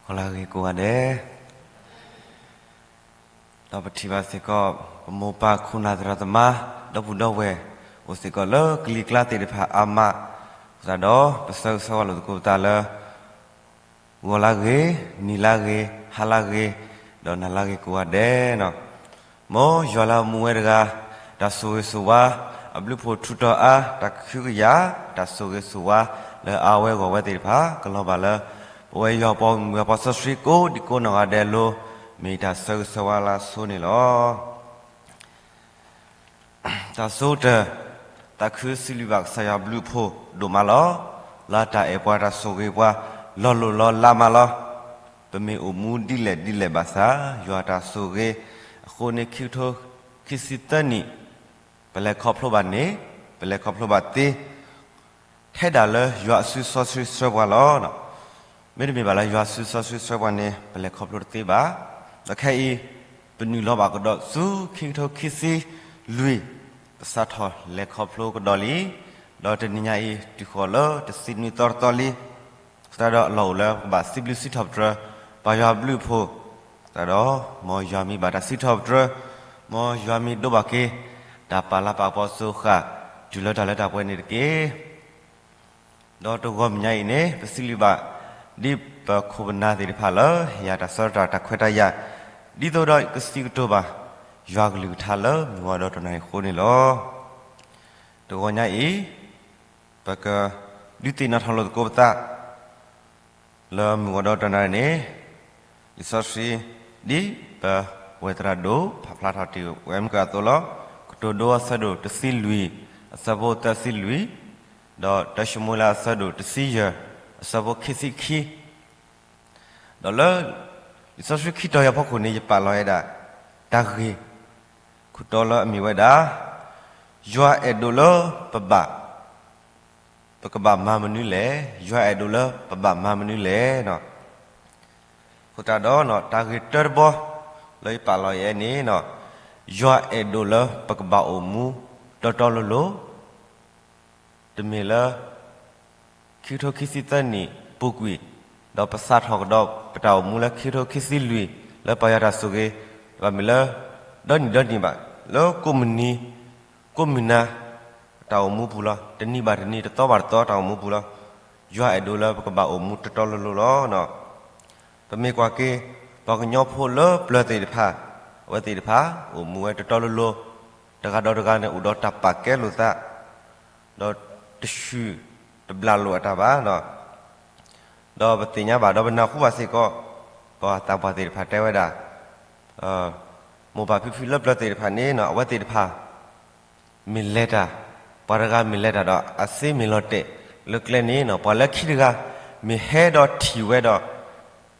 ဂီၤလၢအဂ့ၤကိးဂၤဒဲး, ဒီးပထံၣ်ဘၣ်စ့ၢ်ကီး ပမိၢ်ပၢ်ခိၣ်နၢ်သရၣ်သမါ ဒီပုၢ်ဒီဝဲၢ် အိၣ်စ့ၢ်ကီးလၢကလံၤကျါသ့ၣ်တဖၣ်အါမး, အဃိသတးဒီး ပဆၢဂ့ၤဆၢဝါလိာ်သကိးပသးလၢ ဂီၤလၢအဂ့ၤ, နံၤလၢအဂ့ၤ, ဟါလၢအဂ့ၤ, ဒီးနၤလၢအဂ့ၤကိးဂၤဒဲးလီၤ. မ်ယွၤလၢအမူဝဲတဂၤ တၢ်ဆိၣ်ဂ့ၤဆိၣ်ဝါ, အဘျုးအဖှိၣ်ထူးတီၤအါ, တၢ်ကဟုကယာ်, တၢ်ဆိၣ်ဂ့ၤဆိၣ်ဝါ လၢအါဝဲဂီၢ်ဝဲသ့ၣ်တဖၣ် ကလီၤဘၣ်လၢ ပဝဲယွၤပှၤမုၢ်ဂၤပှၤစီဆှံကိးဒံကိးနီၢ်ဂၤဒဲးအလိၤ မ့ၢ်တၢ်ဆၢဂ့ၤဆၢဝါလၢအဆိန့ၣ်လီၤ. တၢ်ဆိကတၢၢ်, သးခုစံးဘျုးဘၣ်ကစၢ်ယွၤအဘျုးအဖှိၣ်ဒိၣ်မးလီၤ. လၢတၢ်အဲၣ်ပှၤတၢ်ဆိၣ်ဂ့ၤပှၤ လီၤလိၢ်လီၤလးမးလီၤ. ပမ့ၢ်အိၣ်မူဒ်လဲၣ်ဒ်လဲၣ်ဘၣ်ဆၣ် ယွၤတၢ်ဆိၣ်ဂ့ၤအဃိန့ၣ် ခံကထိခံဆံသၢနံၣ် ပလဲၤခီဖျိဘၣ်န့ၣ်, ပလဲၤခီဖျိဘၣ်သ့ ထဲဒၣ်လၢယွၤအစုစီဆှံဆှၢပှၤလီၤ. မ့တမ့ၢ်ဘၣ်လၢယွၤစုစီဆှံဆှၢပှၤန့ၣ် ပလဲၤခီဖျိတသ့ဘၣ်. ဒီးခဲအံၤ ပနုာ်လီၤဘၣ်ကဒီးဆူခံကထိခံဆံလွံၢ်, ပစးထီၣ်လဲၤခီဖျိကဒီးလံ. ဒီးတနံၤညါအံၤ တုၤဃီၤလၢတဆံနွံသီတသီလံ. အဃိသတးဒီးအလီၢ်အိၣ်လၢပကဘၣ်စံးဘျုးစံးထီၣ်ပတြၢၤ ပှၤယွၤအဘျုးအဖှိၣ်, သတးဒီး မ်ယွၤမ့ၢ်ဘၣ်တၢ်စံးထီၣ်ပတြၢၤ, မ်ယွၤမ့ၢ်ဒိးဘၣ်က့ၤ တၢ်ပာ်လၤပာ်ကပီၤစိၤဃာ် တုၤလၢတၢ်လၢတၢ်ပှဲၤန့ၣ်တက့ၢ်. ဒီးတဂီၢ်မုၢ်ညါအံၤန့ၣ် ပစံးဘျုးဘၣ် ဒ်ပခိၣ်ပနၢ်သ့ၣ်တဖၣ်လၢ ဟ့ၣ်ယၤတၢ်ဆၢတၢ်တၢ်ခွဲးတၢ်ယာ်, ဒ်သိးဒီးကစံးကတိၤဘၣ် ယွၤကလုၢ်ကထါလၢမုၢ်ဂီၤဒီးတနၤအံၤအဃိန့ၣ်လီၤ. တဂီၢ်ညါအံၤ ပကဒုးသ့ၣ်နီၣ်ထီၣ်လိာ်သကိးပသး လၢမုၢ်ဂီၤဒီးတနၤအံၤန့ၣ် လံာ်စီဆှံ ဒ်ပဝဲၢ်သရၣ်ဒိၣ်ဖးဖျါထီၣ်တ့ၢ်ဝဲမုၢ်ကၢအသိးလီၤ. ကတိၤဒိအဆၢဒိၣ်တဆံလွံၢ် အဆၢဖိသၢဆံလွံၢ်, ဒီးတၢၡမူၤအ့လးအဆၢဒိၣ်တဆံယဲၢ် အဆၢဖိခံဆံခံ ဒီးလၢ လံာ်စီဆှံခံတီၤအံၤအဖီခိၣ်န့ၣ် ယပာ်လီၤဝဲဒၣ် တၢ်ဂ့ၢ် ခိၣ်တီလၢအမ့ၢ်ဝဲဒၣ် ယွၤအဲၣ်ဒိးလၢပဘၣ် ပကဘၣ်မၤမနုၤလဲၣ်, ယွၤအဲၣ်ဒိးလၢပဘၣ်မၤမနုၤလဲၣ်. အဃိသတးဒီး တၢ်ဂ့ၢ်တၢတဘီ လၢယပာ်လီၤယဲန့ၣ် ယွၤအဲၣ်ဒိးလၢပကဘၣ်အိၣ်မူတီတီလိၤလိၤ တမ့ၢ်လၢ ခံကထိခံဆံသၢနံၣ်ပူၤကွံာ်, ဒီးပစးထီၣ်ကဒီးပတၢ်အိၣ်မူလၢခံကထိခံဆံလွံၢ် လၢပယွၤတၢ်ဆိၣ်ဂ့ၤ, ဘၣ်မ့ၢ်လၢ ဒီနံၣ်ဒီနံၣ်ဘၣ်, လၢကိးမုၢ်နံၤ, ကိးမုၢ်နၤ တၢ်အိၣ်မူပူၤလီၤ. တနံၤဘၣ်တနံၤ တသီဘၣ်တသီတၢ်အိၣ်မူပူၤလီၤ. ယွၤအဲၣ်ဒိးလၢပကဘၣ်အိၣ်မူတီတီလိၤလိၤလီၤ. ပမ့ၢ်ကွၢ်က့ၤ ပှၤကညီဖိလၢပျၢၤသ့ၣ်တဖၣ်, အဝဲသ့ၣ်တဖၣ် အိၣ်မူဝဲတီတီလိၤလိၤ, တဂၤဒီးတဂၤန့ၣ် အိၣ်ဒီးတၢ်ပာ်ကဲလိာ်သး ဒီးတဆူၣ်တဘျးလိာ်အတၢ်ဘၣ်. ဒီးပသ့ၣ်ညါဘၣ်ဒီးပနၢ်ဟူဘၣ်စ့ၢ်ကီး, ပှၤသးပှၢ်သ့ၣ်တဖၣ်တဲဝဲဒၣ်, မိၢ်ပၢ်ဖံဖုလၢပျၢၤသ့ၣ်တဖၣ်န့ၣ် အဝဲသ့ၣ်တဖၣ် မ့ၢ်လဲၤတၢ်, ပှၤတဂၤမ့ၢ်လဲၤတၢ်ဒီး အစ့မ့ၢ်လီၤတဲာ်လၢကျဲန့ၣ် ပှၤလၢခံတဂၤ မ့ၢ်ဟဲဒီးထံၣ်ဝဲဒီး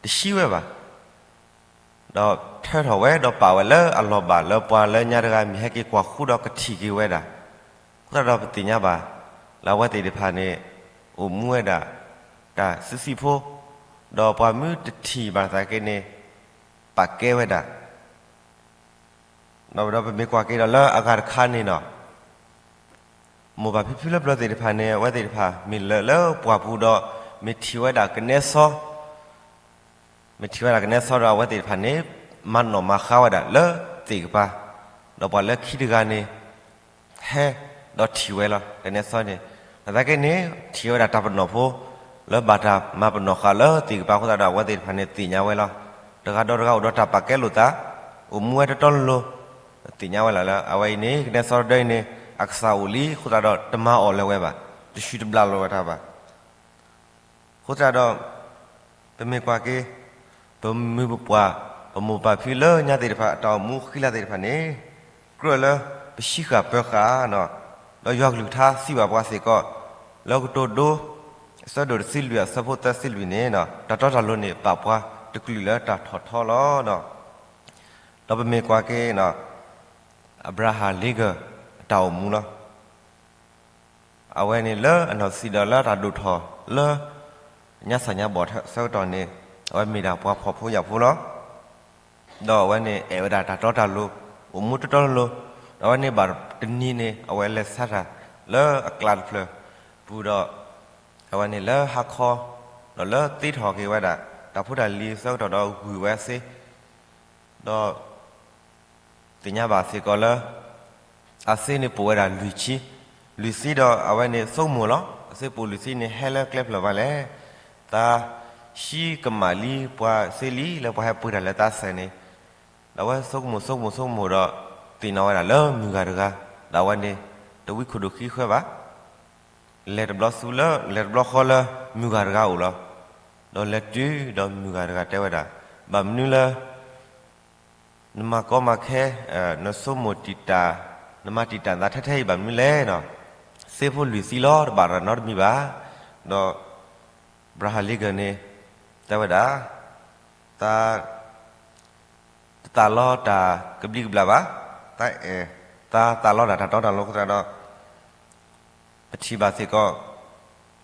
တဆံဝဲဘၣ် ဒီးထၢထီၣ်ဝဲဒီးပာ်ဝဲလၢအလီၢ်ဘၣ် လၢပှၤလၢညါတဂၤမ့ၢ်ဟဲက့ၤကွၢ်ဃုာ်ဒီးကထံၣ်က့ၤဝဲဒၣ်. အဃိသတးဒီးပသ့ၣ်ညါဘၣ် လၢအဝဲသ့ၣ်တဖၣ်န့ၣ် အိၣ်မူဝဲဒၣ် တၢ်စုဆံးဖိ, ဒီးပှၤမ့ၢ်တထံၣ်ဘၣ်သနာ်က့န့ၣ် ပာ်ကဲဝဲဒၣ် ဒီးပမ့ၢ်ကွၢ်က့ၤဒီးလၢအဂၤတခါန့ၣ်ဒီး မိၢ်ပၢ်ဖံဖုလၢပျၢၤသ့ၣ်တဖၣ်န့ၣ် အဝဲသ့ၣ်တဖၣ် မ့ၢ်လၢလၢပှၢ်ပူၤဒီး မ့ၢ်ထံၣ်ဝဲဒၣ်ကနဲစီ, မ့ၢ်ထံၣ်ဝဲဒၣ်ကနဲစီဒီး အဝဲသ့ၣ်တဖၣ်န့ၣ် မၤနီၣ်မၤဃါဝဲဒၣ်လၢသ့ၣ်ကပၤ, ဒီးပှၤလၢခံတဂၤန့ၣ် ဟဲဒီးထံၣ်ဝဲလီၤ ကနဲစီန့ၣ်. သနာ်က့န့ၣ် ထံၣ်ဝဲဒၣ်တၢ်ပနီၣ်ဖိ လၢဘၣ်တၢ်မၤပနီၣ်ဃာ်လၢသ့ၣ်ကပၤအဃိသတးဒီး အဝဲသ့ၣ်တဖၣ်န့ၣ်သ့ၣ်ညါဝဲလီၤ. တဂၤဒီးတဂၤအိၣ်ဒီးတၢ်ပာ်ကဲလိာ်သး, အိၣ်မူဝဲတီတီလိၤလိၤ, သ့ၣ်ညါဝဲလီၤလၢ အဝဲအံၤန့ၣ် ကနဲစီတဒၢအံၤန့ၣ် အကစၢ်အိၣ်လံအဃိသတးဒီး တမၤအီၣ်လၢၤဝဲဘၣ်, တဆူၣ်တဘျးလိာ်ဝဲတၢ်ဘၣ်. အဃိသတးဒီး ပမ့ၢ်ကွၢ်က့ၤ ပမုၢ်ပပှၢ် ပမိၢ်ပၢ်ဖံလၢညါသ့ၣ်တဖၣ် အတၢ်အိၣ်မူဃံလၤသ့ၣ်တဖၣ်န့ၣ် ကြၢးလၢပဟံးဃာ်ပၢၤဃာ်, ဒီးယွၤကလုၢ်ကထါစံးဘၣ်ပှၤစ့ၢ်ကီး လၢကတိၤဒိ အဆၢဒိၣ်တဆံလွံၢ် အဆၢဖိသၢဆံလွံၢ်န့ၣ် တၢ်တီတၢ်လိၤန့ၣ် ပာ်ပှၤတကလုာ်လၢတၢ်ထီၣ်ထီလီၤ. ဒီးပမ့ၢ်ကွၢ်က့ၤ Abraham Lincoln အတၢ်အိၣ်မူလီၤ. အဝဲန့ၣ်လၢအနီၢ်ဆံးဒီးလၢတၢ်ဒိၣ်ထီၣ်လၢ ညါစၢ်ညါဘီၣ်ဆၢကတီၢ်န့ၣ် အဝဲမ့ၢ်ဒၣ်ပှၤဖှီၣ်ဖိယာ်ဖိလီၤ. ဒီးအဝဲန့ၣ်အဲၣ်ဝဲဒၣ်တၢ်တီတၢ်လိၤ, အိၣ်မူတီတီလိၤလိၤ, ဒီးအဝဲန့ၣ်ဘၣ်တနံၤန့ၣ် အဝဲလဲၤဆါတၢ်လၢအကျးတဖျၢၣ်ပူၤဒီး အဝဲန့ၣ်လၢဟါခီ ဒီးလၢသ့ထီၣ်က့ၤဝဲဒၣ် တၢ်ဖိတၢ်လံၤအဆၢကတီၢ်ဒီးဂုာ်ဝဲအစ့, ဒီး သ့ၣ်ညါဘၣ်စ့ၢ်ကီးလၢ အစ့န့ၣ်ပိာ်ဝဲဒၣ်လွံၢ်ဆံ, လွံၢ်ဆံဒီးအဝဲန့ၣ်ဆိကမိၣ်လီၤ. အစ့ပိာ်လွံၢ်ဆံန့ၣ် ဟဲလၢကျဲဖျၢၣ်ဘၣ်လဲၣ်, သး ဟံးကမၣ်လံပှၤစ့လံလၢပှၤဟဲပှ့ၤတၢ်လၢသးစဲးန့ၣ်, ဒီးအဝဲဆိကမိၣ်ဆိကမိၣ်ဆိကမိၣ်ဒီး သ့ၣ်နီၣ်ဝဲဒၣ်လၢမုၢ်ဂၤတဂၤ, ဒီးအဝဲန့ၣ် တဝံခိၣ်ဒိၣ်ခံဃၢဘၣ် လဲၤတဘျီဆူလၢ လဲၤတဘျီဃီလၢမုၢ်ဂၤတဂၤအိၣ်လီၤ. ဒီးလဲၤတုၤဒီးမုၢ်ဂၤတဂၤတဲဝဲဒၣ်, ဘၣ်မနုၤလၢ နမၤကီမၤခဲ, နဆိကမိၣ်တံာ်တာ်, နမၤတံာ်တာ်နသးထဲထဲအံၤဘၣ်မနုၤလဲၣ်နီၤ, စ့ဖိလွံၢ်ဆံလီၤ တဘၣ်တၢ်နီတမံၤဘၣ်. ဒီး Abraham Lincoln န့ၣ် တဲဝဲဒၣ်, သး တသးလီတၢ်ကဘျံးကဘျၣ်ဘၣ်, သးအဲၣ်, သးသးလီတၢ်တၢ်တီတၢ်လိၤအဃိသတးဒီး ပထံၣ်ဘၣ်စ့ၢ်ကီး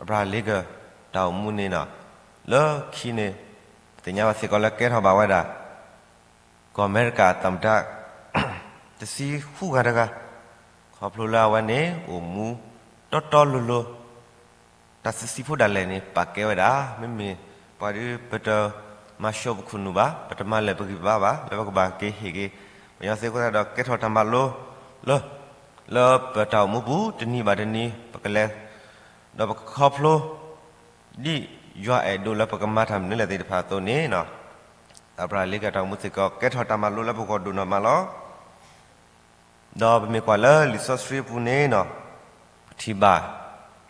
Abraham Lincoln တၢ်အိၣ်မူန့ၣ်နီၤ, လၢခံန့ၣ် ပသ့ၣ်ညါဘၣ်စ့ၢ်ကီးလၢကဲထီၣ်ဘၣ်ဝဲဒၣ် ကီၢ်အမဲရကၤသမ္မတ တဆံဃုဂၤတဂၤ, ခီဖျိလၢအဝဲန့ၣ် အိၣ်မူတီတီလိၤလိၤ, တၢ်စံးစံးဖိဒၣ်လဲာ်န့ၣ် ပာ်ကဲဝဲဒၣ်, မ့မ့ၢ်ပှၤဒီး ပတမၤဆိပခိၣ်နူာ်ဘၣ်, ပတမၤလၢာ်ပဂံၢ်ပဘါဘၣ်, လၢပကဘၣ်က့ၤဟ့ၣ်က့ၤ ပှၤကညီသ့အဃိသတးဒီး ကဲထီၣ်တၢ်မၤလိလၢ လၢပတၢ်အိၣ်မူပူၤ တနံၤဘၣ်တနံၤ ပကလဲၤ ဒီးပကခီဖျိ ဒ်ယွၤအဲၣ်ဒိးလၢပကမၤတၢ်မနုၤလဲၣ်သ့ၣ်တဖၣ်အသိးန့ၣ်, Abraham Lincoln တၢ်အိၣ်မူစ့ၢ်ကီး ကဲထီၣ်တၢ်မၤလိလၢပဂီၢ်ဒိၣ်နီၢ်မးလီၤ. ဒီးပမ့ၢ်ကွၢ်လၢလံာ်စီဆှံအပူၤန့ၣ်နီၤ, ပထံၣ်ဘၣ်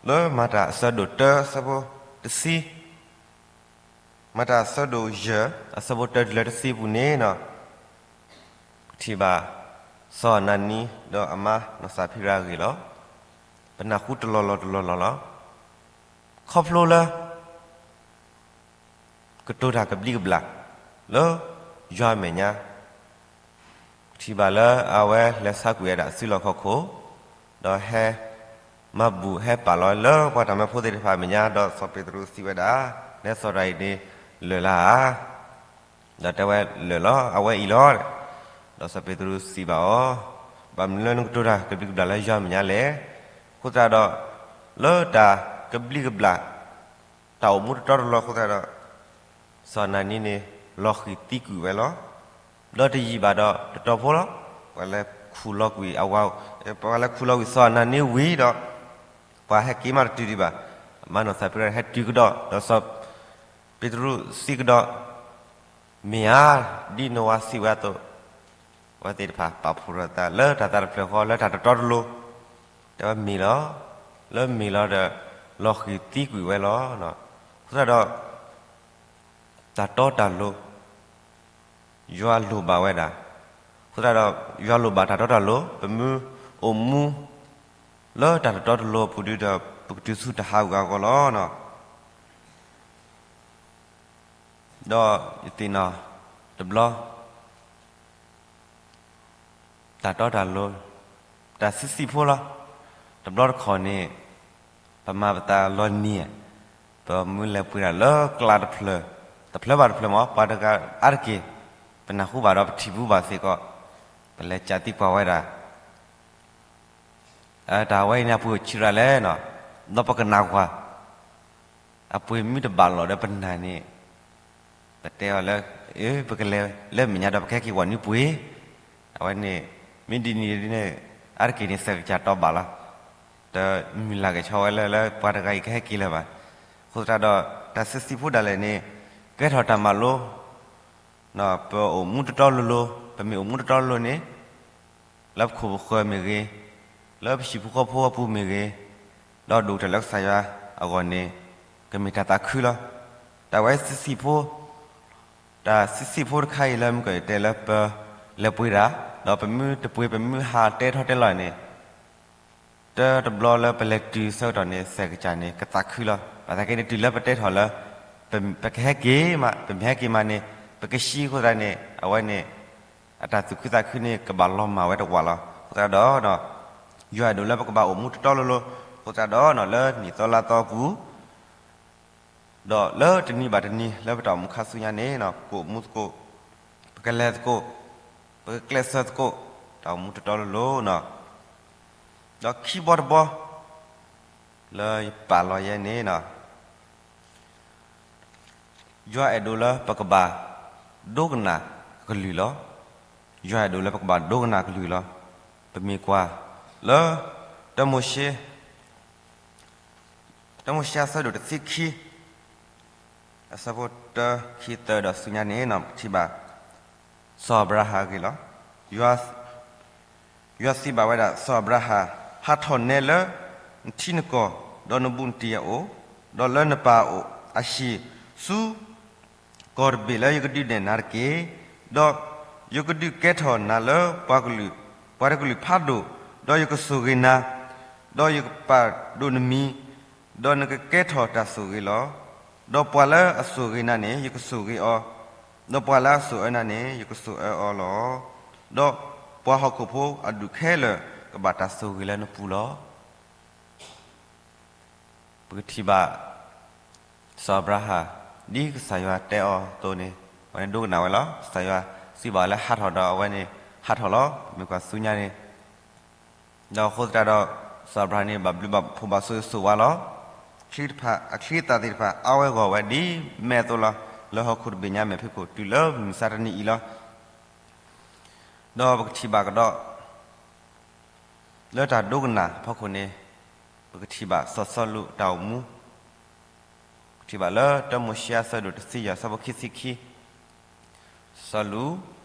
လၢမၤတၢ်အဆၢဒိၣ်တၢ အဆၢဖိတဆံ, မၤတၢ်အဆၢဒိၣ်ယဲၢ် အဆၢဖိတၢတုၤလၢတဆံအပူၤန့ၣ်နီၤ, ပထံၣ်ဘၣ် စီၤအနၤနံဒီးအမါနီၢ်စၤဖံရၤအဂ့ၢ်လီၤ. ပနၢ်ဟူတလီၢ်လီၢ်တလီၢ်လီၢ်လီၤ. ခီဖျိလၢ ကတိၤတၢ်ကဘျံးကဘျၣ် လၢယွၤအမဲာ်ညါ, ပထံၣ်ဘၣ်လၢအဝဲလဲၤဆါကွံာ်ဝဲဒၣ်အစုလီၢ်ခီၣ်ခိၣ်, ဒီးဟဲမၤဘူၣ်ဟဲပာ်လီၤလၢပှၤတၢ်မၢဖိသ့ၣ်တဖၣ်အမဲာ်ညါ, ဒီးစီၤပ့းတရူးစံးဝဲဒၣ်, နဲစီၤတၢ်အံၤန့ၣ် လၢာ်လၢဧါ ဒီးတဲဝဲလၢာ်လီၤ အဝဲအံၤလီၤ. ဒီးစီၤပ့းတရူးစံးဘၣ်အီၤ, ဘၣ်မနုၤလၢနကတိၤတၢ်ကဘျံးကဘျၣ်လၢယွၤအမဲာ်ညါလဲၣ်. အဃိသတးဒီး လၢတၢ်ကဘျံးကဘျၣ် တၢ်အိၣ်မူတတီတလိၤအဃိသတးဒီး စီၤအနၤနံန့ၣ် လီၤဃံၤသံကွံာ်ဝဲလီၤ. ဒီးတယံာ်ဘၣ်ဒီးတတီဖိလီၤ. ပှၤလဲၤခူၣ်လီၤကွံာ်အဝၤ, ပှၤလဲၤခူၣ်လီၤကွံာ်စီၤအနၤနံဝံၤဒီး ပှၤဟဲက့ၤမးတတုၤဒံးဘၣ်. အမါနီၢ်စၤဖံရၤန့ၣ် ဟဲတုၤကဒီး, ဒီးစီၤပ့းတရူးစံးကဒီး, မ့ၢ်ဧါ, ဒ်နဝၤစံးဝဲအသိး, အဝဲသ့ၣ်တဖၣ်ပာ်ဖှိၣ်ထီၣ်သးလၢတၢ်သးတဖျၢၣ်ဃီ လၢတၢ်တတီတလိၤ, တဲဝဲမ့ၢ်လီၤ. လၢမ့ၢ်လီၤဒီး လီၤဃံၤသံကွံာ်ဝဲလီၤ. အဃိသတးဒီး တၢ်တီတၢ်လိၤ ယွၤလိၣ်ဘၣ်ဝဲဒၣ်. အဃိသတးဒီး ယွၤလိၣ်ဘၣ်တၢ်တီတၢ်လိၤ, ပမ့ၢ်အိၣ်မူ လၢတၢ်တတီတလိၤအပူၤဒီး ပကတုၤဆူတၢ်ဟးဂူာ်ဟးဂီၤလီၤ. ဒီးယသ့ၣ်နီၣ်တဘျီ တၢ်တီတၢ်လိၤ, တၢ်စံးစံးဖိလီၤ. တဘျီတခီၣ်န့ၣ် ပမၤပသးလီၤနံၤ, ပမ့ၢ်လဲၤပှ့ၤတၢ်လၢကျါတဖျၢၣ်, တဖျၢၣ်ဘၣ်တဖျၢၣ်မ့ၢ် ပှၤတဂၤအါတက့ၢ်, ပနၢ်ဟူဘၣ်ဒီးပထံၣ်ဘၣ်စ့ၢ်ကီး, ပလဲၤကးသံကွၢ်ဝဲဒၣ် တၢ်ဝဲအံၤန့ၣ်အပှ့ၤအိၣ်ဆံးရၤလဲၣ်နီၤ, ဒီးပကနၣ်ကွၢ်, အပှ့ၤမ့ၢ်တဘၣ်လိာ်ဒီးပနၢ်န့ၣ်, ပတဲအီၤလၢ, အၢ ပကလဲၤလၢမဲာ်ညါဒီးပကဟဲက့ၤဝဲနွံပှ့ၤ, အဝဲန့ၣ်, မ့ၢ်ဒ်န့ၣ်ဒ်န့ၣ်, အါတက့ၢ်န့ၣ် စဲးကစၢ်တီဘၣ်လီၤ, တမုၢ်လၢ်ကဲၤဆီဝဲလၢ လၢပှၤတဂၤအံၤကဟဲက့ၤလၢၤဘၣ်, အဃိသတးဒီး တၢ်စံးစံးဖိဒၣ်လဲာ်န့ၣ်, ကဲထီၣ်တၢ်မၤလိ ပအိၣ်မူတတီလိၤလိၤ, ပမ့ၢ်အိၣ်မူတတီလိၤန့ၣ်, လၢပခိၣ်ပဃၢၤမ့ၢ်ဂ့ၤ, လၢပဟံၣ်ဖိဃီဖိအပူၤမ့ၢ်ဂ့ၤ, ဒီးဒိၣ်ကတၢၢ်လၢကစၢ်ယွၤအဂီၢ်န့ၣ်, ကမ့ၢ်တၢ်သးခုလီၤ. တၢ်ဝဲစံးစံးဖိ, တၢ်စံးစံးဖိတခါအံၤလၢမုၢ်ကီၢ်အံၤတဲလၢပလဲၤပှ့ၤတၢ်, ဒီးပမ့ၢ်တပှ့ၤပမ့ၢ်ဟးတဲထီၣ်တဲလီၤန့ၣ် တၢ်တဘျီလၢပလဲၤတုၤဆၢကတီၢ်န့ၣ် စဲးကစၢ်န့ၣ် ကသးခုလီၤ. ဘၣ်ဆၣ်က့န့ၣ် တုၤလၢပတဲထီၣ်လၢ ပကဟဲက့ၤမး, ပမ့ၢ်ဟဲက့ၤမးန့ၣ် ပကဆှံအဃိသတးန့ၣ် အဝဲန့ၣ် အတၢ်သူၣ်ခုသးခုန့ၣ် ကဘၣ်လီၤမၢ်ဝဲတဝးလီၤ. အဃိသတးဒီး ယွၤအဲၣ်ဒိးလၢပကဘၣ်အိၣ်မူတတီလိၤလိၤ, အဃိသတးဒီး လၢနံၣ်သီလါသီအပူၤ ဒီးလၢတနံၤဘၣ်တနံၤ လၢပတၢ်အိၣ်မူခါဆူညါန့ၣ် ပကအိၣ်မူသကိး, ပကလဲၤသကိး, ပကကျဲးစၢးသကိး, တၢ်အိၣ်မူတတီလိၤလိၤနီၤ. ဒီးခံဘီတဘီ လၢယပာ်လီၤယဲန့ၣ်နီၤ ယွၤအဲၣ်ဒိးလၢပကဘၣ်ဒိကနၣ်အကလုၢ်လီၤ. ယွၤအဲၣ်ဒိးလၢပကဘၣ်ဒိကနၣ်အကလုၢ်လီၤ. ပမ့ၢ်ကွၢ်လၢ တၢမိၤၡ့, တၢမိၤၡ့အဆၢဒိၣ်တဆံခံ, အဆၢဖိတၢ ခံ သၢ ဒီးဆူညါန့ၣ် ပကထံၣ်ဘၣ် စီၤအၤဘြၤဟၣ်အဂ့ၢ်လီၤ. ယွၤစံးဘၣ်ဝဲဒၣ်စီၤအၤဘြၤဟၣ်, ဟးထီၣ်နဲလၢနထံနကီၢ်, ဒီးနဘူးနတံၢ်အအိၣ်, ဒီးလၢနပၢ်အအိၣ်အဟံၣ် ဆူကီၢ်တဘ့ၣ်လၢယကဒုးနဲၣ်နၤတက့ၢ်. ဒီးယကဒုးကဲထီၣ်နၤလၢပှၤကလုာ်, ပှၤတကလုာ်ဖးဒိၣ်, ဒီးယကဆိၣ်ဂ့ၤနၤ, ဒီးယကပာ်ဒိၣ်နမံၤ, ဒီးနကကဲထီၣ်တၢ်ဆိၣ်ဂ့ၤလီၤ. ဒီးပှၤလၢအဆိၣ်ဂ့ၤနၤန့ၣ် ယကဆိၣ်ဂ့ၤအီၤ, ဒီးပှၤလၢအဆိၣ်အၢနၤန့ၣ် ယကဆိၣ်အၢအီၤလီၤ. ဒီးပှၤဟီၣ်ခိၣ်ဖိအဒူၣ်ခဲလၢာ် ကဘၣ်တၢ်ဆိၣ်ဂ့ၤလၢနပူၤလီၤ. ပကထံၣ်ဘၣ် စီၤအၤဘြၤဟၣ် ဒ်ကစၢ်ယွၤတဲအီၤအသိးန့ၣ် အဝဲန့ၣ်ဒိကနၣ်ဝဲလီၤ. ကစၢ်ယွၤစံးဘၣ်လၢဟးထီၣ်ဒီးအဝဲန့ၣ် ဟးထီၣ်လီၤ. မ့ၢ်ကွၢ်ဆူညါန့ၣ် ဒီးအဃိသတးဒီး စီၤအၤဘြၤဟၣ်န့ၣ် ဘၣ်ဘျုးဘၣ်ဖှိၣ်ဘၣ်ဆိၣ်ဂ့ၤဆိၣ်ဝါလီၤ. ချံတဖၣ် အချံအသၣ်သ့ၣ်တဖၣ် အါဝဲဂီၢ်ဝဲဒ်မဲအသိးလီၤ. လၢဟီၣ်ခိၣ်တဘ့ၣ်ညါမဲာ်ဖံးခိၣ် တုၤလၢမုၢ်မဆါတနံၤအံၤလီၤ. ဒီးပကထံၣ်ဘၣ်ကဒီး လၢတၢ်ဒိကနၣ်အဖီခိၣ်န့ၣ် ပကထံၣ်ဘၣ်စီၤစီလူးအတၢ်အိၣ်မူ, ပကထံၣ်ဘၣ်လၢတၢမိၤၡ့အဆၢဒိၣ်တဆံယဲၢ် အဆၢဖိခံဆံခံ, စီလူး,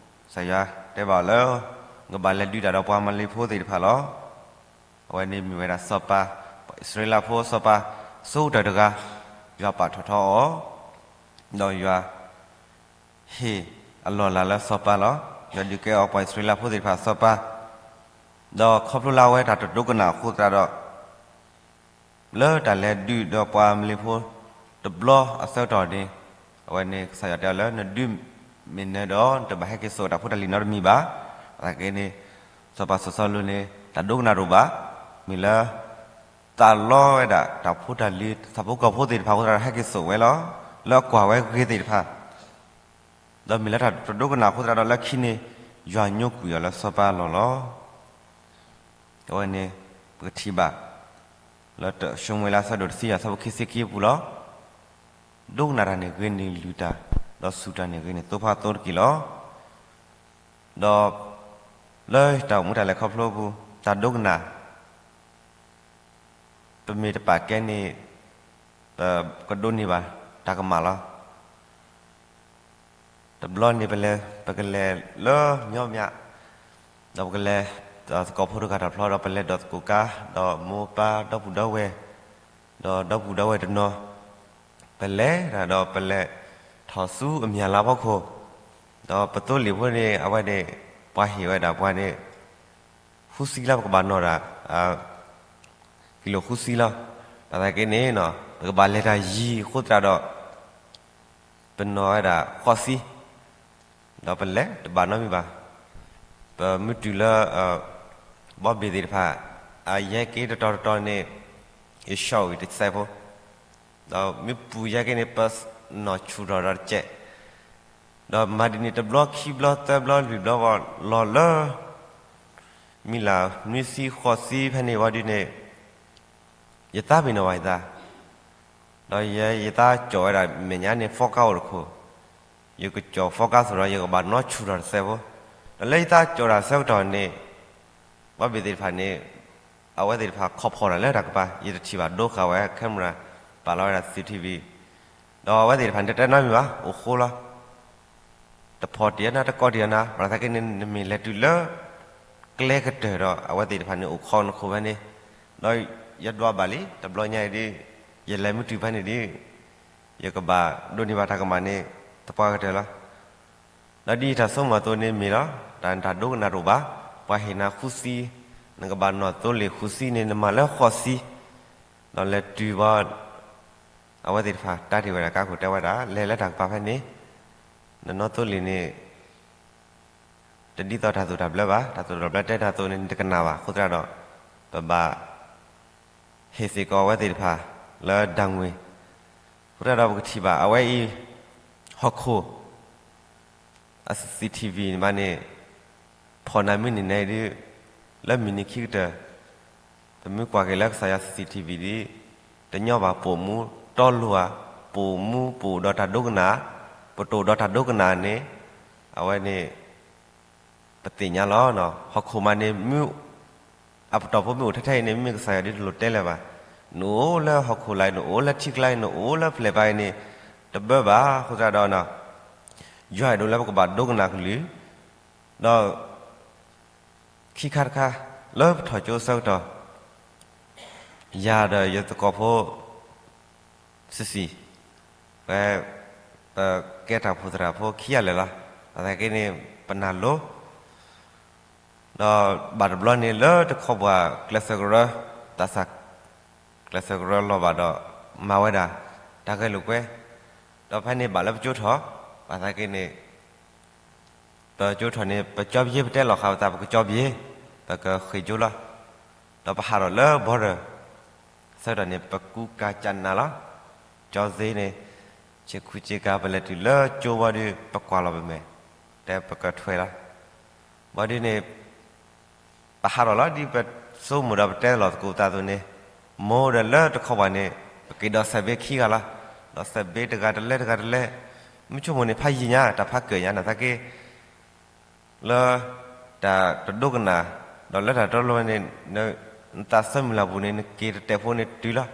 ကစၢ်ယွၤတဲဘၣ်အီၤလၢ နကဘၣ်လဲၤဒုးတၢ်ဒီးပှၤအမၤလ့ၤဖိသ့ၣ်တဖၣ်လီၤ. အဝဲန့ၣ်မ့ၢ်ဝဲဒၣ်စီၤပၤ အံၣ်စရ့လးဖိ စီၤပၤဆိကတၢၢ်တဂၤ, ယွၤပာ်ထီၣ်ထီအီၤ, ဒီးယွၤ ဟ့ၣ်အလီၢ်အလၤလၢစီၤပၤလီၤ. ယွၤဒုးကဲအီၤပှၤအံၣ်စရ့လးဖိသ့ၣ်တဖၣ်စီၤပၤ, ဒီးခီဖျိလၢအဝဲတၢ်တဒိကနၣ်အဃိသတးဒီး လၢတၢ်လဲၤဒုးဒီးပှၤအမၤလ့ၤဖိတဘျီအဆၢကတီၢ်န့ၣ်, အဝဲန့ၣ်ကစၢ်ယွၤတဲအီၤလၢ နဒုးမ့ၢ်နၢၤဒီး နတဘၣ်ဟဲက့ၤစိာ်တၢ်ဖိတၢ်လံၤနီတမံၤဘၣ်. ဘၣ်ဆၣ်သနာ်က့န့ၣ် စီၤပၤစီၤစီလူးန့ၣ် တၢ်ဒိကနၣ်တအိၣ်ဘၣ်. မ့ၢ်လၢ သးလီဝဲဒၣ်တၢ်ဖိတၢ်လံၤ ဆၣ်ဖိကီၢ်ဖိသ့ၣ်တဖၣ်အဃိသတးဒီး ဟဲက့ၤစိာ်ဝဲလီၤ. လၢအကွၢ်ဝဲဂ့ၤသ့ၣ်တဖၣ်, ဒီးမ့ၢ်လၢတၢ်တဒိကနၣ်အဃိသတးဒီး လၢခံန့ၣ် ယွၤညိကွံာ်အီၤလၢစီၤပၤအလီၢ်လီၤ. အဝဲန့ၣ် ပကထံၣ်ဘၣ် လၢတၢၡမူၤအ့လးအဆၢဒိၣ်တဆံယဲၢ် အဆၢဖိခံဆံခံအပူၤလီၤ. ဒိကနၣ်တၢ်န့ၣ်ဂ့ၤန့ၢ်လုၢ်တၢ်, ဒီးစူၢ်တၢ်န့ၣ်ဂ့ၤန့ၢ်သိဖါသိတက့ၢ်လီၤ. ဒီး လၢတၢ်အိၣ်မူတၢ်လဲၤခီဖျိအပူၤ တၢ်ဒိကနၣ် ပမ့ၢ်တပာ်ကဲန့ၣ် ပကဒိးန့ၢ်ဘၣ်တၢ်ကမၣ်လီၤ. တဘျီန့ၣ် ပလဲၤ ပကလဲၤလၢညီမး, ဒီးပကလဲၤ သကိးဖိတဂၤတဖျီ ဒီးပလဲၤဒီးသကိးကါ ဒီးမိၢ်ပၢ်ဒီပုၢ်ဒီဝဲၢ်, ဒီးဒီပုၢ်ဒီဝဲၢ်တနီၤ, ပလဲၤဒၣ်ဒီးပလဲၤထီၣ်ဆူအမံၤလါဖီခိၣ်, ဒီးပသိလ့ၣ်ဖိန့ၣ် အဝဲန့ၣ် ပှၤဟ့ၣ်ဝဲဒၣ်ပှၤန့ၣ် ဃုဆံလီၤ ပကဘၣ်နီၣ်တၢ် ကံလိာ်ဃုဆံလီၤ. ဘၣ်ဆၣ်သနာ်က့န့ၣ် ပကဘၣ်လဲၤတၢ်ယံၤအဃိသတးဒီး ပနီၣ်ဝဲဒၣ်ဃိးဆံ, ဒီးပလဲၤတဘၣ်နီတမံၤဘၣ်. ပမ့ၢ်တုၤလၢ ဘီဘ့ၣ်သ့ၣ်တဖၣ် အယဲၢ်က့တတီၤတတီၤန့ၣ် ယဆှီဝံၤတစဲးဖိ, ဒီးမ့ၢ်ပူၤယဲၢ်က့န့ၣ် ပနီၣ်ဆူၣ်ထီၣ်ဒီးတစဲး, ဒီးမၤဒ်န့ၣ်တဘျီခံဘျီသၢဘျီလွံၢ်ဘျီဝံၤ လီၤလၢ မံၤလၢနွံဆံဃိးဆံဖဲန့ၣ်ဝံၤဒ်န့ၣ် ယသးမ့ၢ်နီၣ်ဘၣ်ယသး, ဒီးယ ယသးကၠီၣ်ဝဲဒၣ်မဲာ်ညါန့ၣ် ဖီကါအိၣ်တခိၣ်, ယကကၠီၣ်ဖီကါသိးဒီး ယကဘၣ်နီၣ်ဆူၣ်ထီၣ်တစဲးဖိ, ဒီးလၢယသးကၠီၣ်တၢ်ဆၢကတီၢ်န့ၣ် ဘီဘ့ၣ်သ့ၣ်တဖၣ်န့ၣ် အဝဲသ့ၣ်တဖၣ်ခီၣ်ဖီၣ်တၢ်လၢတၢ်ကပၤ ယတထံၣ်ဘၣ်ဒိဃာ်ဝဲ camera ပာ်လီၤဝဲဒၣ် CCTV, ဒီးအဝဲသ့ၣ်တဖၣ်န့ၣ်တတဲနီတမံၤဘၣ် အိၣ်ဃိလီၤ. တဖီၣ်တ့ၢ်နၤ တကိးတ့ၢ်နၤ ဘၣ်ဆၣ်သနာ်က့န့ၣ် နမ့ၢ်လဲၤတုၤလၢ ကျဲကတၢၢ်ဒီး အဝဲသ့ၣ်တဖၣ်န့ၣ်အိၣ်ခိးနခိၣ်ဖဲန့ၣ်, ဒီးယဒွးဘၣ်လံ တဘျီညါအံၤဒ် ယလဲၤမ့ၢ်တုၤဖဲန့ၣ်ဒ် ယကဘၣ်ဒိးန့ၢ်ဘၣ်တၢ်ကမၣ်န့ၣ် သပှၢ်ကတၢၢ်လီၤ. ဒီးဒ်ယတၢ်ဆိကမိၣ်အသိးန့ၣ်မ့ၢ်လီၤ, တၢ်တၢ်ဒိကနၣ်တအိၣ်ဘၣ်, ပှၤဟ့ၣ်နၤဃုဆံ, နကဘၣ်နီၣ်သိလ့ၣ်ဃုဆံန့ၣ် နမၤလၢဃိးဆံ, ဒီးလဲၤတုၤဘၣ် အဝဲသ့ၣ်တဖၣ် တၢ်တ့ၢ်ဝဲဒၣ်ကါခိၣ်တဲဝဲဒၣ် လဲၤလၢတၢ်ကပၤဖဲန့ၣ်, နနီၣ်သိလ့ၣ်န့ၣ် တဒ်သိးတၢ်သိၣ်တၢ်ဘျၢဘၣ်, တၢ်သိၣ်တၢ်ဘျၢတဲတၢ်သိးန့ၣ် နတကနၣ်ဘၣ် အဃိသတးဒီး ပဘၣ် ဟ့ၣ်စ့ၢ်ကီးအဝဲသ့ၣ်တဖၣ် လၢဒၣ်ငွေ့, အဃိသတးဒီးပကထံၣ်ဘၣ် အဝဲအံၤ ဟီၣ်ခိၣ် အ CCTV န့ၣ်မးန့ၣ် ဖီၣ်နၤမ့ၢ်န့ၢ်နၤဒ် လၢမုၢ်နံၤခံကတၢၢ် ပမ့ၢ်ကွၢ်က့ၤလၢကစၢ်ယွၤ CCTV ဒ် တညီဘၣ်ပိာ်မူတီလိၤဧါ ပိာ်မူပိာ်ဒီးတၢ်ဒိကနၣ်, ပတအိၣ်ဒီးတၢ်ဒိကနၣ်န့ၣ် အဝဲန့ၣ် ပသ့ၣ်ညါလီၤ. ဟီၣ်ခိၣ်မးန့ၣ် အပတီၢ်ဖိမ့ၢ်အိၣ်ထဲထဲအံၤန့ၣ် မ့ၢ်ကစၢ်ယွၤဒ်တလိၣ်တဲလၢၤဘၣ်. နအိၣ်လၢဟီၣ်ခိၣ်လာ်အံၤ, နအိၣ်လၢထံကျါအံၤ, နအိၣ်လၢဖျဲၣ်ပၤအံၤန့ၣ် တဘၣ်ဘၣ်. အဃိသတးဒီး ယွၤအဲၣ်ဒိးလၢပကဘၣ်ဒိကနၣ်ကလုၢ်, ဒီး ခံခါတခါ လၢပထီၣ်ကၠိအဆၢကတီၢ် ယၤဒီးယသကိးဖိ စံးစံး, ပ ပကဲတၢ်အိၣ်ဖှိၣ်သရၣ်ဖိခံဂၤလၢာ်လီၤ. ဘၣ်ဆၣ်သနာ်က့န့ၣ် ပနာ်လိၤ, ဒီးဘၣ်တဘျီန့ၣ် လၢတခီပှၤကျဲးစၢးကရၢ, သးစၢ် ကျဲးစၢးကရၢလီၤဘၣ်ဒီး မၤဝဲဒၣ် တၢ်ဂဲၤလိာ်ကွဲ, ဒီးဖဲန့ၣ်ဘၣ်လၢပကၠိထီၣ်, ဘၣ်ဆၣ်သနာ်က့န့ၣ် ပကၠိထီၣ်န့ၣ် ပကၠီပယ့ၤ ပတဲလီၤဃာ်ပသး ပကၠီပယ့ၤ, ပကဃ့ၢ်ကၠိလီၤ. ဒီးပဟးထီၣ်လၢ border ဆၢကတီၢ်န့ၣ် ပကူကၤကနးလီၤ. ကၠီစ့န့ၣ် ဆ့ၣ်ခူဆ့ၣ်ကၤ ပလဲၤတုၤလၢကၠိဝံၤဒီး ပကွၢ်လီၤပမဲာ်, တဲပကထွဲလီၤ. ဝံၤဒီးန့ၣ် ပဟးထီၣ်လီၤ ဒ်ပဆိကမိၣ်ဒီးပတဲလီၤသကိးပသးအသိးန့ၣ်, မိၢ်ဒီးလၢတခီပှၤန့ၣ် ပက့ၤဒီးစဲးဘ့ခံဂၤလီၤ. ဒီးစဲးဘ့တဂၤတလဲတဂၤတလဲ, မုၢ်ဆိကမိၣ်န့ၣ် ဖးယံာ်ညါ တၢ်ဖးကၢၣ်ညါ နာ်သက့ လၢတၢ်တဒိကနၣ်, ဒီးလၢတၢ်တလိၣ်န့ၣ် နသးဆၢမုၢ်လၢ်ပူၤန့ၣ် နက့ၤတတဲာ်ဖိန့ၣ်တုၤလီၤ.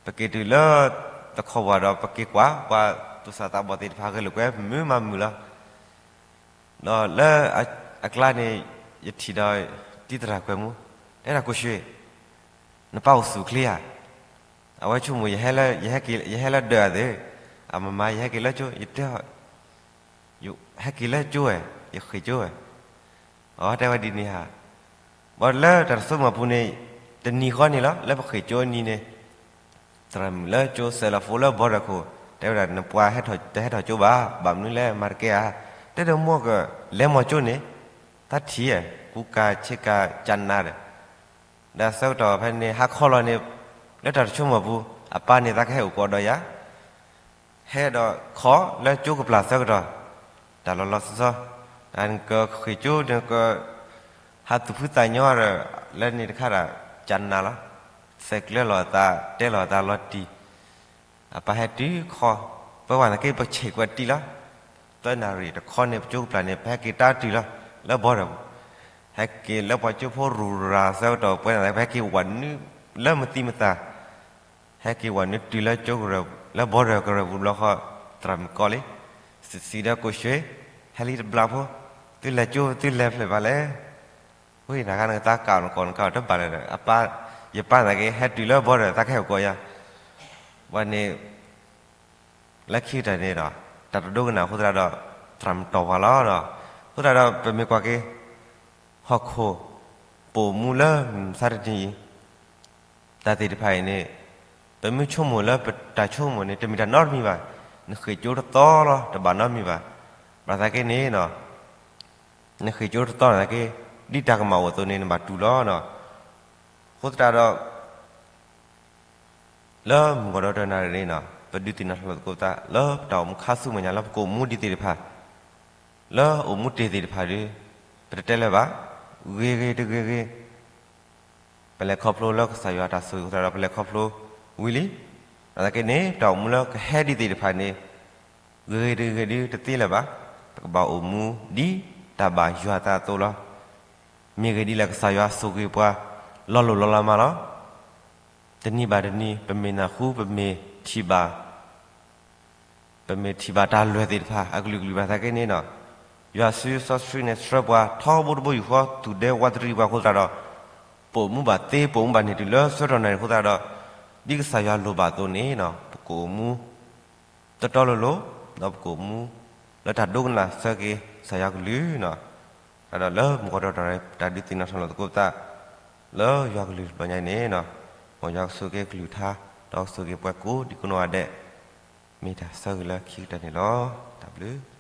ပက့ၤတုၤလၢ တခီပှၤဒီး ပက့ၤကွၢ် ပှၤသူၣ်စၢ်သးဘီၣ်သ့ၣ်တဖၣ်ဂဲၤလိာ်ကွဲ မုာ်မးမုာ်လီၤ. ဒီးလၢအကျါန့ၣ် ယထံၣ်ဒီး တံၤသရၣ်ကွဲၤမူ, တဲဒၣ်ကိၣ်ၡ့, နပၢ်အိၣ်ဆူၣ်ချ့ဧါ. အဝဲဆိကမိၣ် ယဟဲလၢဒၢးအသ့, အမမၤ ယဟဲက့ၤလၢကၠိ, ယတဲ ယဟဲက့ၤလၢကၠိဝဲ, ယဃ့ၢ်ကၠိဝဲ, အတဲဝဲဒ်န့ၣ်ဧါ. ဘၣ်လၢတၢ်တဆိကမိၣ်ပူၤန့ၣ် တနံၤဃီန့ၣ်လီၤ လၢပဃ့ၢ်ကၠိအနံၤန့ၣ် သရၣ်မုၣ်လၢကၠိစဲးလီၤဖိလၢ border ခိၣ်, တဲဝဲဒၣ် နပှၤတဟဲထီၣ်ကၠိဘၣ်, ဘၣ်မနုၤလဲၣ် မၤတကဲဧါ. တဲဒီးမိၢ်ကလဲၤမၤကၠိန့ၣ်, တၢ်ထံၣ်ဧါ, ကူကၤဆ့ကၤကနးဒီး, ဒီးဆၢကတီၢ်ဖဲန့ၣ် ဟါခီလီၤန့ၣ်, လၢတၢ်တဆိကမိၣ်ပူၤ အပၢ်န့ၣ် သးကဟဲအိၣ်ကိးဒီးယၤ ဟဲဒီးခီလၢကၠိကပျၢ်ဆၢကတီၢ်, တၢ်လီၤလီၤဆီဆီ, နကဃ့ၢ်ကၠိ နက ဟးသူၣ်ဖုသးညီဒီး လၢန့ၣ်တခါဒီး ကနးလီၤ, စဲးကျၢလီၤအသး တဲလီၤအသးလီၤတံၢ်, အပၢ်ဟဲတုၤခီ, ပဝဲသနာ်က့ ပဆဲးကွၢ်တံၢ်လီၤ, သၢနၣ်ရံၣ်တခီန့ၣ် ပကၠိကပျၢ်န့ၣ် ပဟဲက့ၤတၢ်တုၤလီၤ လၢ border ပူၤ, ဟဲက့ၤလၢပှၤကၠိဖိရူၤရၤဆၢကတီၢ် ပဝဲသနာ်က့ ပဟဲက့ၤဝဲနုာ်လၢမသံမသး ဟဲက့ၤဝဲနုာ်တုၤလၢကၠိကရၢၢ် လၢ border ကရၢၢ်ပူၤတဘျီဃီ, သရၣ်မုၣ်ကီလံ, စံးစံးဒီးကိၣ်ၡ့, ဟဲလံတဘျီဖိ, သုလဲၤကၠိ သုလဲၤဖျဲၣ်ဘၣ်လဲၣ်, ဝံၤနၤဂၤနကသးကးနကီၢ်နကးတဘၣ်လၢၤဒီး အပၢ်, ယပၢ်သနာ်က့ ဟဲတုၤလၢ border သးကဟဲအိၣ်ကိးယၤ, ဝဲန့ၣ် လၢခံကတၢၢ်န့ၣ်ဒီး တၢ်တဒိကနၣ်အဃိသတးဒီး သရၣ်မုၣ်တီၢ်ပှၤလီၤဒီး, အဃိသတးဒီး ပမ့ၢ်ကွၢ်က့ၤ ဟီၣ်ခိၣ် ပိာ်မူလၢမုၢ်မဆါတနံၤအံၤ တၢ်သ့ၣ်တဖၣ်အံၤန့ၣ် ပမ့ၢ်ဆိကမိၣ်လၢပတၢ်ဆိကမိၣ်န့ၣ် တမ့ၢ်တၢ်နီတမံၤဘၣ်, နဃ့ၢ်ကၠိတသီလီၤ တဘၣ်နီတမံၤဘၣ်, ဘၣ်ဆၣ်သနာ်က့န့ၣ် နဃ့ၢ်ကၠိတသီနာ်သက့ ဒ်တၢ်ကမၣ်အိၣ်အသိးန့ၣ် နဘၣ်တူၢ်လီၤ. အဃိသတးဒီး လၢမုၢ်ကီၢ်ဒီတနၣ်ရံၣ်န့ၣ် ပဒုးသ့ၣ်နီၣ်ထီၣ်လိာ်သကိးပသး လၢပတၢ်အိၣ်မူခါဆူမဲာ်ညါ လၢပကအိၣ်မူဒံးသ့ၣ်တဖၣ်, လၢအိၣ်မူတ့ၢ်သ့ၣ်တဖၣ်ဒီး ပတတဲလၢၤဘၣ်, ဂ့ၤဂ့ၤတဂ့ၤဂ့ၤ ပလဲၤခီဖျိလၢကစၢ်ယွၤတၢ်ဆိၣ်ဂ့ၤအဃိသတးဒီး ပလဲၤခီဖျိဝံၤလံ. နာ်သက့န့ၣ် ပတၢ်အိၣ်မူလၢကဟဲဒံးသ့ၣ်တဖၣ်န့ၣ် ဂ့ၤဂ့ၤတဂ့ၤဂ့ၤဒုးတသ့လၢၤဘၣ်. ပကဘၣ်အိၣ်မူဒ်တၢ်ဘၣ်ယွၤအသးအသိးလီၤ. မ့ၢ်ဂ့ၢ်ဒ်လဲၣ် ကစၢ်ယွၤဆိၣ်ဂ့ၤပှၤ လီၤလိၢ်လီၤလးမးလီၤ. တနံၤဘၣ်တနံၤ ပမ့ၢ်နၢ်ဟူ ပမ့ၢ်ထံၣ်ဘၣ် ပမ့ၢ်ထံၣ်ဘၣ်တၢ်လွဲၢ်သ့ၣ်တဖၣ် အကလုာ်ကလုာ်ဘၣ်သနာ်က့န့ၣ်ဒီး ယွၤစုစီဆှံန့ၣ်ဆှၢပှၤ ထီဘိတဘိယူၢ်ဃီ သူၣ်ဒဲဝါတရံးပှၤအဃိသတးဒီး ပအိၣ်မူဘၣ်သ့ ပအိၣ်မူဘၣ်န့ၢ်တုၤလၢဆၢကတီၢ်နၣ်ရံၣ်အဃိသတးဒီး ဒ်ကစၢ်ယွၤလိၣ်ဘၣ်အသိးန့ၣ် ပကအိၣ်မူ တီတီလိၤလိၤ ဒီးပကအိၣ်မူ လၢတၢ်ဒိကနၣ်စၢက့ၤကစၢ်ယွၤကလုၢ်န့ၣ် ဒီးလၢမုၢ်ကီၢ်ဒီတနၣ်ရံၣ် တၢ်ဒုးသ့ၣ်နီၣ်ထီၣ်လိာ်သကိးပသး လၢယွၤကလုၢ်တဘျီညါအံၤန့ၣ် မ်ယွၤကဆိၣ်ဂ့ၤက့ၤကလုၢ်ကထါ ဒီးကဆိၣ်ဂ့ၤက့ၤပှၤကိးဒံကိးနီၢ်ဂၤဒဲး မ့ၢ်တၢ်ဆၢဂ့ၤလၢခံကတၢၢ်န့ၣ်လီၤ. တၢ်ဘျုး